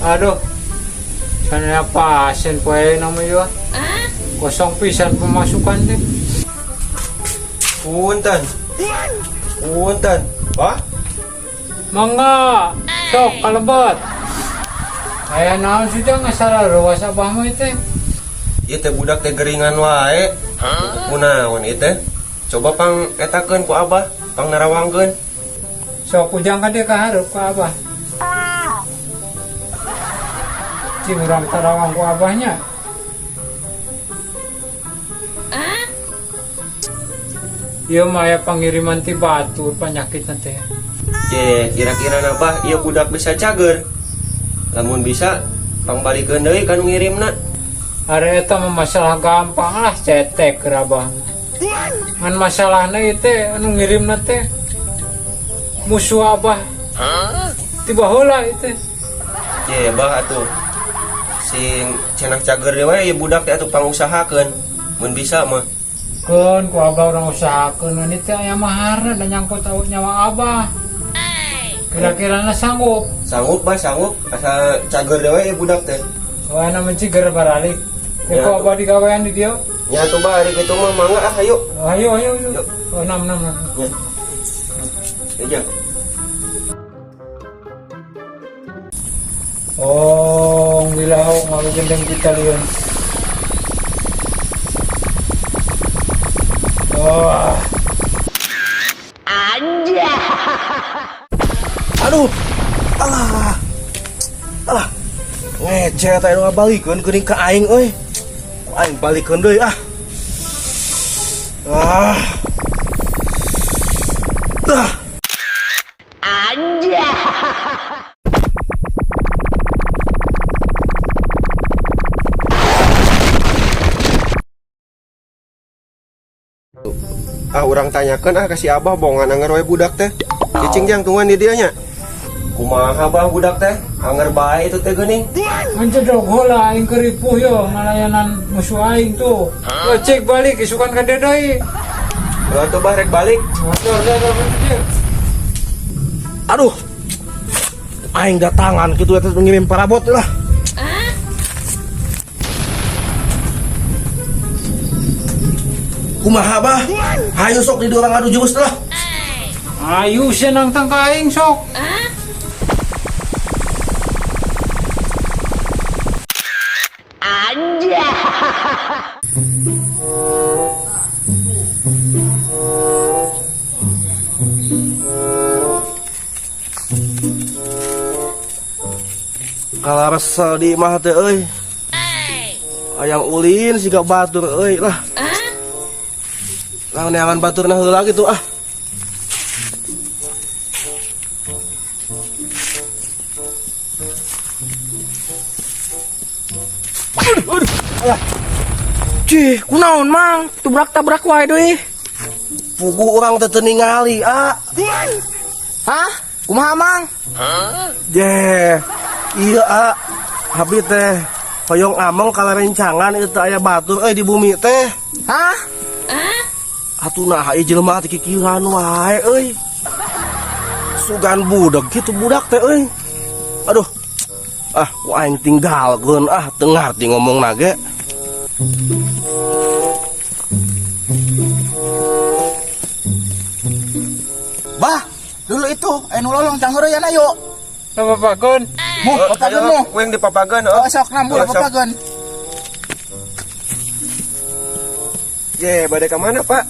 Aduh. Sana pasien poe nama yo. Kosong pisan pemasukan teh. Punten. Punten. Wah, Mangga, sok kalebet. Aya naon sudah ngasararuas abah mah teh. Ieu teh budak teh geringan wae. Kunaon ieu teh? Coba pang etakeun ku abah, pang narawangkeun. Sok ujang ka dieu ka hareup ka abah. Cing urang tarawang ku abahnya. Ieu mah aya pangiriman ti batur panyakit teh. Je, kira-kira nabah ieu budak bisa cager. Lamun bisa, pang balikeun deui ka nu ngirimna. Ari eta mah masalah gampang lah cetek keur abah. Ngan masalahna ieu teh anu ngirimna teh musuh abah. Ti baheula ieu teh. Je, bah atuh. Sing cenah cager deui wae ieu budak teh atuh pangusahakeun. Mun bisa mah. Keun ku abah urang usahakeun ngan ieu teh aya maharna da nyangkut nyawa abah. Kira-kirana sanggup. Sanggup bah, sanggup. Asal cager deui wae ieu budak teh. Soalna mah ciger baralik. Ya, Ku abah digawean di dieu. Nya atuh bah ari kitu mah mangga ah ayo. Ayo ayo ayo. Yuk. Oh, enam enam enam. Ya. Ya, Jang. Oh, ngilaho ngalugendeng kita liun. Wah, Aduh. Alah. Alah. Ngece teh nu balikeun geuning ka aing euy. Ku aing balikeun deui ah. Ah. Ah. Ah, urang tanyakeun ah ka si Abah bongan anger we budak teh. Cicing jang tungguan di dieu nya. Kumaha bah budak teh? Anger bae itu teh geuning. Anjedog heula aing keur ripuh yo ngalayanan musuh aing tuh. Yo cek balik isukan ka dieu deui. Ulah tuh bah rek balik. Motor dia dia. Aduh. Aing datangan kitu eta ngirim parabot lah. Kumaha bah? Hayu sok di urang adu jurus lah. Ayo sia nangtang ka aing sok. Kalah resel di imah teh euy. Hayang ulin siga batur euy lah. Lah neangan baturna heula kitu ah. Aduh, aduh. Alah. Cih, kunaon mang? Tubrak-tabrak wae deui. Puguh urang teh teu ningali, ah. Hah? Kumaha mang? Je. Iya, ah. Abi teh hoyong ameng kala rencangan itu teh aya batur euy di bumi teh. Hah? Atuh nah ieu jelema teh kikieuan wae euy. Sugan budak kitu budak teh euy. Aduh. Ah, ku aing tinggalkeun ah, teu ngarti ngomongna ge. Bah, dulu itu anu lolong cangheureuyan ayo. Papagon. Mu, papagon mu. Ku yang dipapagon, Oh, sok nambu Oh, sok. papagon. Ye, bade ka mana, Pak?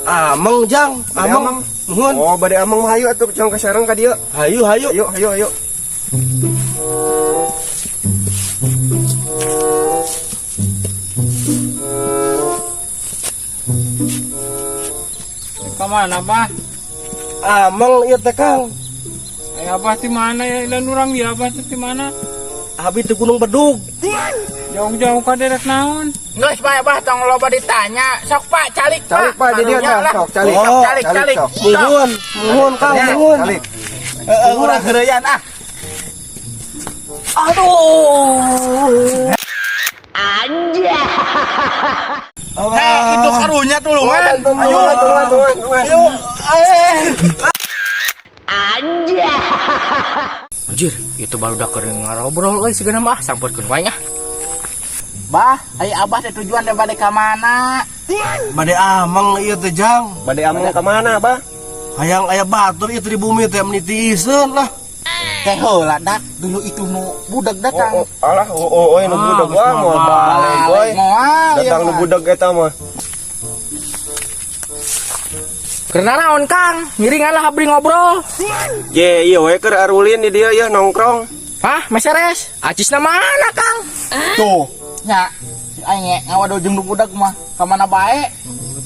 Ameng jang, Bade ameng. ameng. Nuhun. Oh, bade ameng mah hayu atuh jang ka sareng ka dieu. Hayu hayu. Ayo, ayo, ayo. Ka mana, Bah? Ameng ieu teh Kang. Aya abah ti mana ya ilan urang dia abah teh ti mana? Abi teh Gunung Bedug. Jauh-jauh ka derek naon? Geus bae bah tong loba ditanya. Sok Pak, calik Pak. Calik, Pak, di dieu Karunya tah, lah. sok, calik. Sok, Oh, calik, calik, calik. sok. Nuhun, nuhun Kang, nuhun. Calik. Heeh, urang heureuyan ah. Aduh. Hei, itu karunya tulungan. Tulungan, Ayo. tulungan, tulungan, tulungan. Ayo. Eh. Anjir, itu baru udah kering ngarobrol euy sigana mah sampeurkeun wae ah. Bah, ai Abah teh tujuan teh bade ka mana? Bade ameng ieu teh, Jang. Bade ameng ka mana, Bah? Hayang aya batur ieu teh di bumi teh meni tiiseun lah. Teh heula dak, dulu itu nu budak datang. Oh, oh, alah, oh, nu budak wah moal balik we. Moal Datang nu budak eta mah. Keur naon, Kang? Ngiringan lah abdi ngobrol. Ye, ieu we keur arulin di dieu yeuh nongkrong. Hah, meseres? Acisna mana, Kang? Tuh, nya si aing ngawadul jeung nu budak mah ka mana bae?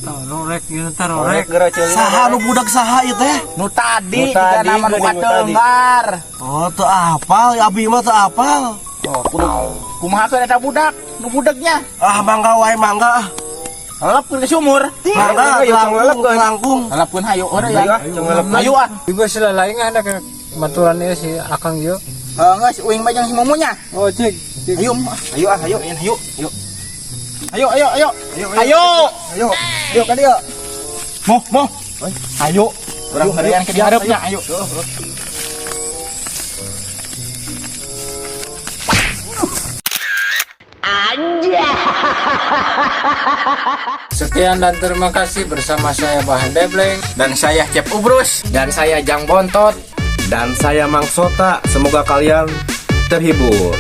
Rorek ieu teh Rorek rorek. geura ceulina. Saha nu budak saha ieu teh? Nu tadi Nu tadi, juga nama nu geuning nu tadi. katenggar. Oh, teu apal, abi mah teu apal. Oh, kudu kumaha keun eta budak, nu budaknya. Ah, mangga wae mangga ah. Lepkeun ke sumur. Mangga Ayo, langkung, lepkeun. langkung. Lepkeun hayu heureuy Ayo ya. ah, jangan lepkeun. Hayu ah. Ieu selain ada ke baturan ieu si Akang ieu. Heuh, geus uing mah jeung si Mumunya. Oh, cik. Cik. Ayo, Ayo ah, ayo. ayo. Ayo. Ayo, ayo, ayo. Ayo. Ayo. Ayo ka dieu. Moh, moh. Ayo. Urang heureyan ke dihareupnya, ayo. Sekian dan terima kasih bersama saya Bahan Debleng. Dan saya Cep Ubrus. Dan saya Jang Bontot. Dan saya Mang Sota, semoga kalian terhibur.